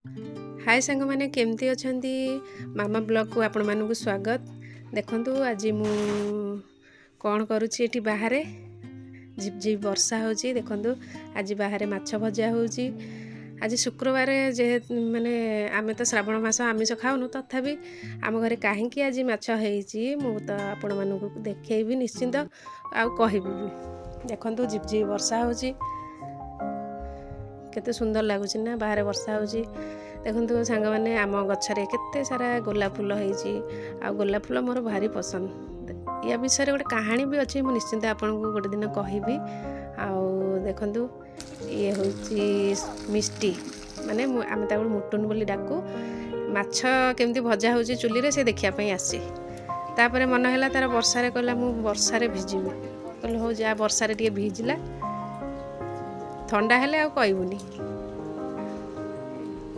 ହାଏ ସାଙ୍ଗମାନେ, କେମିତି ଅଛନ୍ତି? ମାମା ବ୍ଲଗ୍କୁ ଆପଣମାନଙ୍କୁ ସ୍ୱାଗତ। ଦେଖନ୍ତୁ, ଆଜି ମୁଁ କ'ଣ କରୁଛି ଏଠି। ବାହାରେ ଝିପଝିପ ବର୍ଷା ହେଉଛି। ଦେଖନ୍ତୁ, ଆଜି ବାହାରେ ମାଛ ଭଜା ହେଉଛି। ଆଜି ଶୁକ୍ରବାର ଯେହେତୁ, ମାନେ ଆମେ ତ ଶ୍ରାବଣ ମାସ ଆମିଷ ଖାଉନୁ, ତଥାପି ଆମ ଘରେ କାହିଁକି ଆଜି ମାଛ ହେଇଛି, ମୁଁ ତ ଆପଣମାନଙ୍କୁ ଦେଖେଇବି ନିଶ୍ଚିନ୍ତ ଆଉ କହିବି ବି। ଦେଖନ୍ତୁ, ଝିପଝିପ ବର୍ଷା ହେଉଛି, କେତେ ସୁନ୍ଦର ଲାଗୁଛି ନା, ବାହାରେ ବର୍ଷା ହେଉଛି। ଦେଖନ୍ତୁ ସାଙ୍ଗମାନେ, ଆମ ଗଛରେ କେତେ ସାରା ଗୋଲାପ ଫୁଲ ହେଇଛି ଆଉ ଗୋଲାପ ଫୁଲ ମୋର ଭାରି ପସନ୍ଦ। ୟା ବିଷୟରେ ଗୋଟେ କାହାଣୀ ବି ଅଛି, ମୁଁ ନିଶ୍ଚିନ୍ତ ଆପଣଙ୍କୁ ଗୋଟେ ଦିନ କହିବି। ଆଉ ଦେଖନ୍ତୁ, ଇଏ ହେଉଛି ମିଷ୍ଟି, ମାନେ ମୁଁ ଆମେ ତାକୁ ମୁଟୁନ ବୋଲି ଡାକୁ। ମାଛ କେମିତି ଭଜା ହେଉଛି ଚୁଲିରେ, ସେ ଦେଖିବା ପାଇଁ ଆସିଛି। ତାପରେ ମନ ହେଲା ତାର ବର୍ଷାରେ, କହିଲା ମୁଁ ବର୍ଷାରେ ଭିଜିବି। କହିଲେ ହଉ ଯା, ବର୍ଷାରେ ଟିକେ ଭିଜିଲା, ଥଣ୍ଡା ହେଲେ ଆଉ କହିବୁନି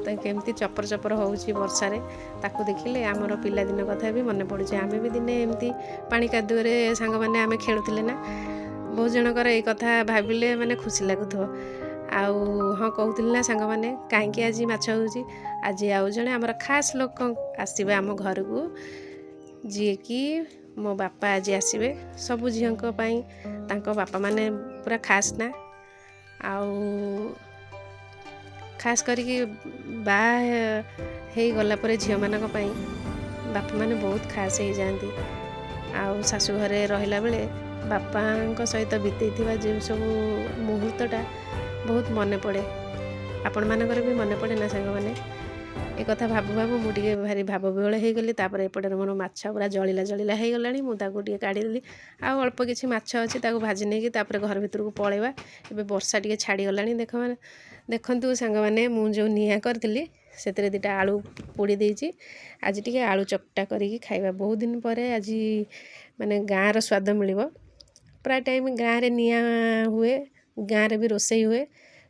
ତ। କେମିତି ଚପର ଚପର ହେଉଛି ବର୍ଷାରେ, ତାକୁ ଦେଖିଲେ ଆମର ପିଲାଦିନ କଥା ବି ମନେ ପଡ଼ୁଛି। ଆମେ ବି ଦିନେ ଏମିତି ପାଣି କାଦୁଅରେ ସାଙ୍ଗମାନେ ଆମେ ଖେଳୁଥିଲେ ନା? ବହୁତ ଜଣଙ୍କର ଏଇ କଥା ଭାବିଲେ ମାନେ ଖୁସି ଲାଗୁଥିବ। ଆଉ ହଁ, କହୁଥିଲି ନା ସାଙ୍ଗମାନେ, କାହିଁକି ଆଜି ମାଛ ହେଉଛି। ଆଜି ଆଉ ଜଣେ ଆମର ଖାସ୍ ଲୋକ ଆସିବେ ଆମ ଘରକୁ, ଯିଏକି ମୋ ବାପା ଆଜି ଆସିବେ। ସବୁ ଝିଅଙ୍କ ପାଇଁ ତାଙ୍କ ବାପାମାନେ ପୁରା ଖାସ୍ ନା? ଆଉ ଖାସ୍ କରିକି ବାହା ହେଇଗଲା ପରେ ଝିଅମାନଙ୍କ ପାଇଁ ବାପାମାନେ ବହୁତ ଖାସ୍ ହେଇଯାଆନ୍ତି। ଆଉ ଶାଶୁ ଘରେ ରହିଲା ବେଳେ ବାପାଙ୍କ ସହିତ ବିତେଇଥିବା ଯେଉଁ ସବୁ ମୁହୂର୍ତ୍ତଟା ବହୁତ ମନେ ପଡ଼େ। ଆପଣମାନଙ୍କର ବି ମନେ ପଡ଼େ ନା ସାଙ୍ଗମାନେ? ଏ କଥା ଭାବୁ ଭାବୁ ମୁଁ ଟିକେ ଭାରି ଭାବବିହ୍ୱଳ ହେଇଗଲି। ତାପରେ ଏପଟରେ ମୋର ମାଛ ପୁରା ଜଳିଲା ଜଳିଲା ହେଇଗଲାଣି, ମୁଁ ତାକୁ ଟିକେ କାଢ଼ିଦେଲି। ଆଉ ଅଳ୍ପ କିଛି ମାଛ ଅଛି, ତାକୁ ଭାଜି ନେଇକି ତାପରେ ଘର ଭିତରକୁ ପଳେଇବା। ଏବେ ବର୍ଷା ଟିକେ ଛାଡ଼ିଗଲାଣି। ଦେଖ ଦେଖନ୍ତୁ ସାଙ୍ଗମାନେ, ମୁଁ ଯେଉଁ ନିଆଁ କରିଥିଲି ସେଥିରେ ଦୁଇଟା ଆଳୁ ପୋଡ଼ି ଦେଇଛି। ଆଜି ଟିକେ ଆଳୁ ଚକଟା କରିକି ଖାଇବା ବହୁତ ଦିନ ପରେ। ଆଜି ମାନେ ଗାଁର ସ୍ୱାଦ ମିଳିବ। ପ୍ରାୟ ଟାଇମ୍ ଗାଁରେ ନିଆଁ ହୁଏ, ଗାଁରେ ବି ରୋଷେଇ ହୁଏ,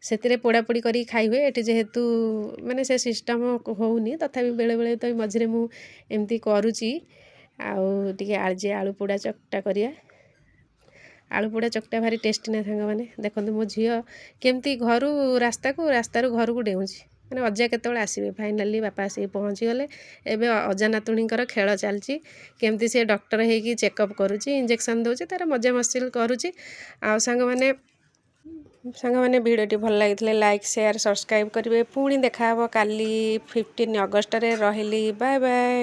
ସେଥିରେ ପୋଡ଼ାପୋଡ଼ି କରିକି ଖାଇ ହୁଏ। ଏଠି ଯେହେତୁ ମାନେ ସେ ସିଷ୍ଟମ୍ ହେଉନି, ତଥାପି ବେଳେବେଳେ ତ ମଝିରେ ମୁଁ ଏମିତି କରୁଛି। ଆଉ ଟିକେ ଆଜି ଆଳୁ ପୋଡ଼ା ଚକଟା କରିବା। ଆଳୁ ପୋଡ଼ା ଚକଟା ଭାରି ଟେଷ୍ଟି ନା ସାଙ୍ଗମାନେ? ଦେଖନ୍ତୁ, ମୋ ଝିଅ କେମିତି ଘରୁ ରାସ୍ତାକୁ, ରାସ୍ତାରୁ ଘରକୁ ଡେଉଁଛି, ମାନେ ଅଜା କେତେବେଳେ ଆସିବେ। ଫାଇନାଲି ବାପା ଆସିକି ପହଞ୍ଚିଗଲେ। ଏବେ ଅଜା ନାତୁଣୀଙ୍କର ଖେଳ ଚାଲିଛି, କେମିତି ସେ ଡକ୍ଟର ହେଇକି ଚେକଅପ୍ କରୁଛି, ଇଞ୍ଜେକ୍ସନ୍ ଦେଉଛି, ତା'ର ମଜାମସ୍ତି କରୁଛି। ଆଉ ସାଙ୍ଗମାନେ, ଭିଡ଼ିଓଟି ଭଲ ଲାଗିଥିଲେ ଲାଇକ୍, ସେୟାର, ସବସ୍କ୍ରାଇବ୍ କରିବେ। ପୁଣି ଦେଖାହେବ କାଲି 15 ଅଗଷ୍ଟରେ। ରହିଲି, ବାଏ ବାଏ।